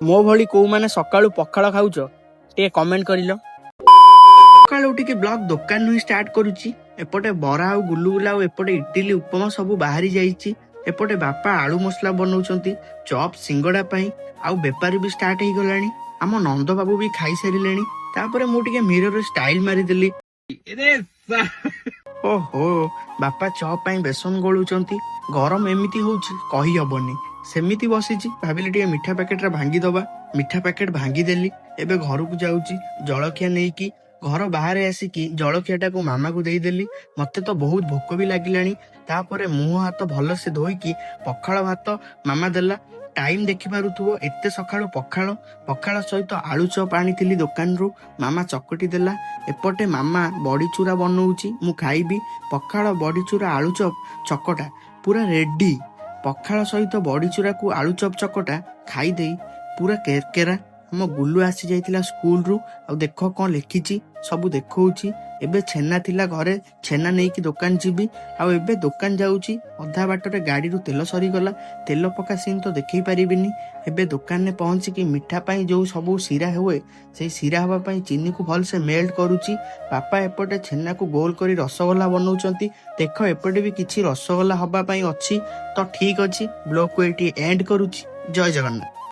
ମୋ ଭଳି କୋଉମାନେ ସକାଳୁ ପଖାଳ ଖାଉଛ, ଟିକେ କମେଣ୍ଟ କରିଲ। ସକାଳୁ ଉଠିକି ବ୍ଲଗ ଦୋକାନରୁ ହିଁ ଷ୍ଟାର୍ଟ କରୁଛି। ଏପଟେ ବରା ଆଉ ଗୁଲୁଗୁଲା ଆଉ ଏପଟେ ଇଟିଲି, ଉପମା ସବୁ ବାହାରି ଯାଇଛି। ଏପଟେ ବାପା ଆଳୁ ମସଲା ବନଉଛନ୍ତି ଚପ୍ ସିଙ୍ଗଡା ପାଇଁ। ଆଉ ବେପାରୀ ବି ଷ୍ଟାର୍ଟ ହେଇଗଲାଣି। ଆମ ନନ୍ଦ ବାବୁ ବି ଖାଇସାରିଲେଣି। ତାପରେ ମୁଁ ଟିକେ ମିରର ଷ୍ଟାଇଲ ମାରିଦେଲି। ଓହୋ, ବାପା ଚପ୍ ପାଇଁ ବେସନ ଗୋଳୁଛନ୍ତି। ଗରମ ଏମିତି ହଉଛି, କହିହବନି। ସେମିତି ବସିଛି, ଭାବିଲି ଟିକେ ମିଠା ପ୍ୟାକେଟରେ ଭାଙ୍ଗିଦବା। ମିଠା ପ୍ୟାକେଟ ଭାଙ୍ଗିଦେଲି। ଏବେ ଘରକୁ ଯାଉଛି ଜଳଖିଆ ନେଇକି। ଘର ବାହାରେ ଆସିକି ଜଳଖିଆଟାକୁ ମାମାକୁ ଦେଇଦେଲି। ମତେ ତ ବହୁତ ଭୋକ ବି ଲାଗିଲାଣି। ତାପରେ ମୁହଁ ହାତ ଭଲସେ ଧୋଇକି ପଖାଳ ଭାତ ମାମା ଦେଲା। ଟାଇମ ଦେଖିପାରୁଥିବ, ଏତେ ସକାଳୁ ପଖାଳ। ପଖାଳ ସହିତ ଆଳୁ ଚପ୍ ଆଣିଥିଲି ଦୋକାନରୁ, ମାମା ଚକଟି ଦେଲା। ଏପଟେ ମାମା ବଡି ଚୁରା ବନଉଛି, ମୁଁ ଖାଇବି। ପଖାଳ, ବଡି ଚୁରା, ଆଳୁ ଚପ୍ ଚକଟା ପୁରା ରେଡି। ପଖାଳ ସହିତ ବଡି ଚୁରାକୁ ଆଳୁ ଚପ୍ ଚକଟା ଖାଇଦେଇ ପୁରା କେରକେରା। ଆମ ଗୁଲୁ ଆସି ଯାଇଥିଲା ସ୍କୁଲରୁ। ଆଉ ଦେଖ କଣ ଲେଖିଛି, ସବୁ ଦେଖଉଛି। ଏବେ ଛେନା ଥିଲା ଘରେ, ଛେନା ନେଇକି ଦୋକାନ ଯିବି। ଆଉ ଏବେ ଦୋକାନ ଯାଉଛି। ଅଧା ବାଟରେ ଗାଡିରୁ ତେଲ ସରିଗଲା। ତେଲ ପକା ସିନ୍ ତ ଦେଖେଇ ପାରିବିନି। ଏବେ ଦୋକାନରେ ପହଞ୍ଚିକି ମିଠା ପାଇଁ ଯୋଉ ସବୁ ଶିରା ହୁଏ, ସେଇ ଶିରା ହବା ପାଇଁ ଚିନିକୁ ଭଲସେ ମେଲ୍ଟ କରୁଛି। ବାପା ଏପଟେ ଛେନାକୁ ଗୋଲ କରି ରସଗୋଲା ବନଉଛନ୍ତି। ଦେଖ, ଏପଟେ ବି କିଛି ରସଗୋଲା ହବା ପାଇଁ ଅଛି। ତ ଠିକ ଅଛି, ବ୍ଲଗକୁ ଏଇଠି ଏଣ୍ଡ କରୁଛି। ଜୟ ଜଗନ୍ନାଥ।